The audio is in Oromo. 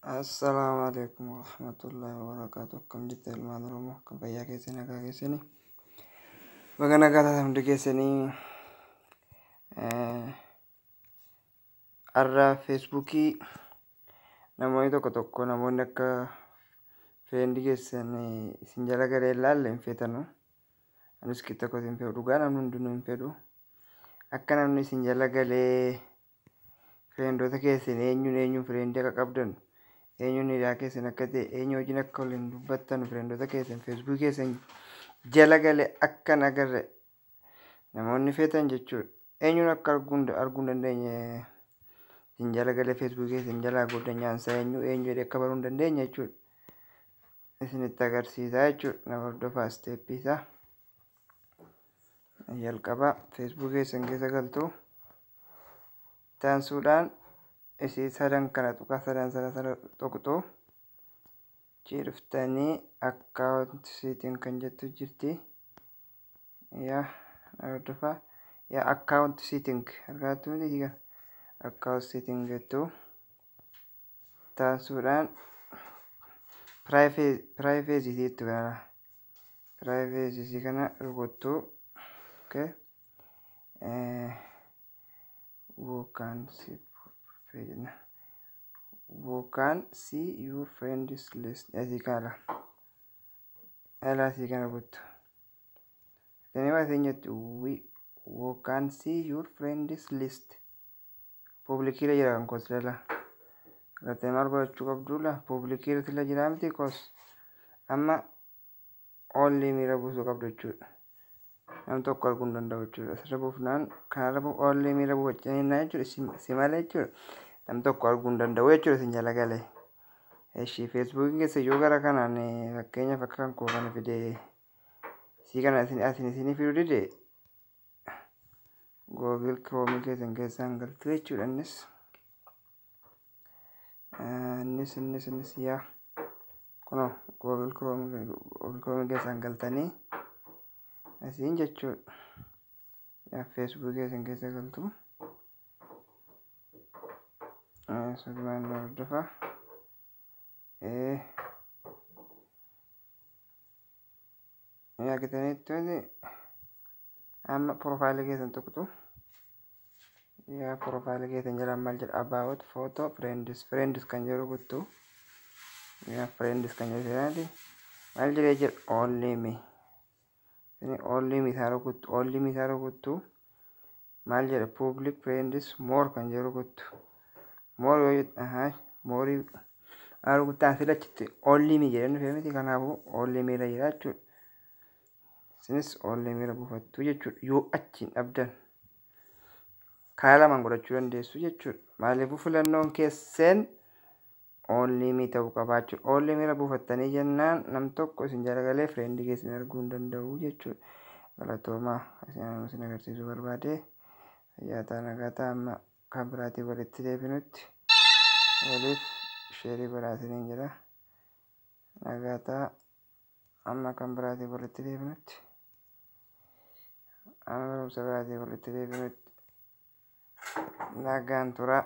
Assalaamu alaikum warahmatullahi wabarakatuh. Akkam jirtu ilmaan Oromoo? Kan fayyaa keessanii, nagaa keessanii? Baga nagaa taatan hundi keessanii. Har'a Feesbuukii namoonni tokko tokko, namoonni akka friend keessan isin jala galee ilaalle hin feetanu. Anis qixa kooti hin fedhu, dhugaa namni hundinuu hin fedhu. Akka namni isin jala galee friendoota keessan, eenyuun eenyuun friend akka qabdan, eenyuun hiriyaa keessan akka ta'e, eenyu wajjin akka waliin dubbattan, friendoota keessan Feesbuukii keessan jala galee akka hin agarre namoonni feetan jechuudha. Eenyuun akka arguu hin dandeenye, isin jala galee Feesbuukii keessan jalaa goddanyaansaa eenyu eenyu jedhee akka baruu hin dandeenye jechuudha. Isinitti agarsiisaa jechuudha. Na hordofaa step isaa. Jalqaba Feesbuukii keessan keessa galtu. Taansuudhaan isii sadan kana tuqaa, sadan sadan sadan tuqxu. Achi dhuftanii account setting kan jettu jirti. Yaa, na hordofaa. Yaa, account setting argaattu miti kana. Account setting jettu. Taansuudhaan privacy jettu kana. Privacy kana rukuttu. Okay. Who can see who can see your friends list asii kana ala asii kana rukuttu. Tani waa isin jettu who can see your friends list public irra jira kan koos lala. Gartee maal godhachuu qabdu la? Public irra sila jira miti koos, amma only me irra buusuu qabdu jechuudha. Nam tokko arguu hin danda'u jechuudha. Asirra buufnaan kanarra only me irra buufachaa jechuudha. Si malee jechuudha. Nam tokko arguu hin danda'u jechuudha isin jala galee. Eshi, Feesbuukiin keessa yoo gara kanaan, fakkeenyaaf akka kan koo kana fidee, sii kana asin isinii fiduu dide, Google Chrome keessan keessaan galtu jechuudha innis. Innis yaa, kunoo Google Chrome keessaan galtanii asiin jechuudha. Yaa, Feesbuukii keessan keessa galtu. Suutumaan hordofa. Argitanitti amma profile keessan tuqxu. Yaa, profile keessan jala maal jedha? About, photo, friends, friends kan jedhu kuttu. Yaa, friends kan jedhu jedhati maal jedhee jedha? Only me. Ini only me isaa rukuttu, only me isaa rukuttu. Maal jedha? Public friends, more kan jedhu rukuttu. More yoo jedhu, ahaa, more rukuttaan sila achitti only me jedhee dhufee miti? Kanaafuu only me irra jira jechuudha. Isinis only me irra buufattu jechuudha. Yoo achiin dhabdan karaa lamaan godhachuu dandeessu jechuudha. Maaliifuu filannoon keessan only me ta'uu qabaa jechuudha. Only me irra buufattanii jennaan nam tokko isin jala galee friend keessan arguu hin danda'u jechuudha. Galatoomaa, isin agarsiisuu barbaade. Fayyaa ta'aa, nagaa ta'aa, amma kan biraatiin walitti deebinutti waliif share godhaa isiniin jedha. Nagaa ta'aa, amma kan biraatiin walitti deebinutti. Amma barumsa biraatiin walitti deebinutti nagaan turaa.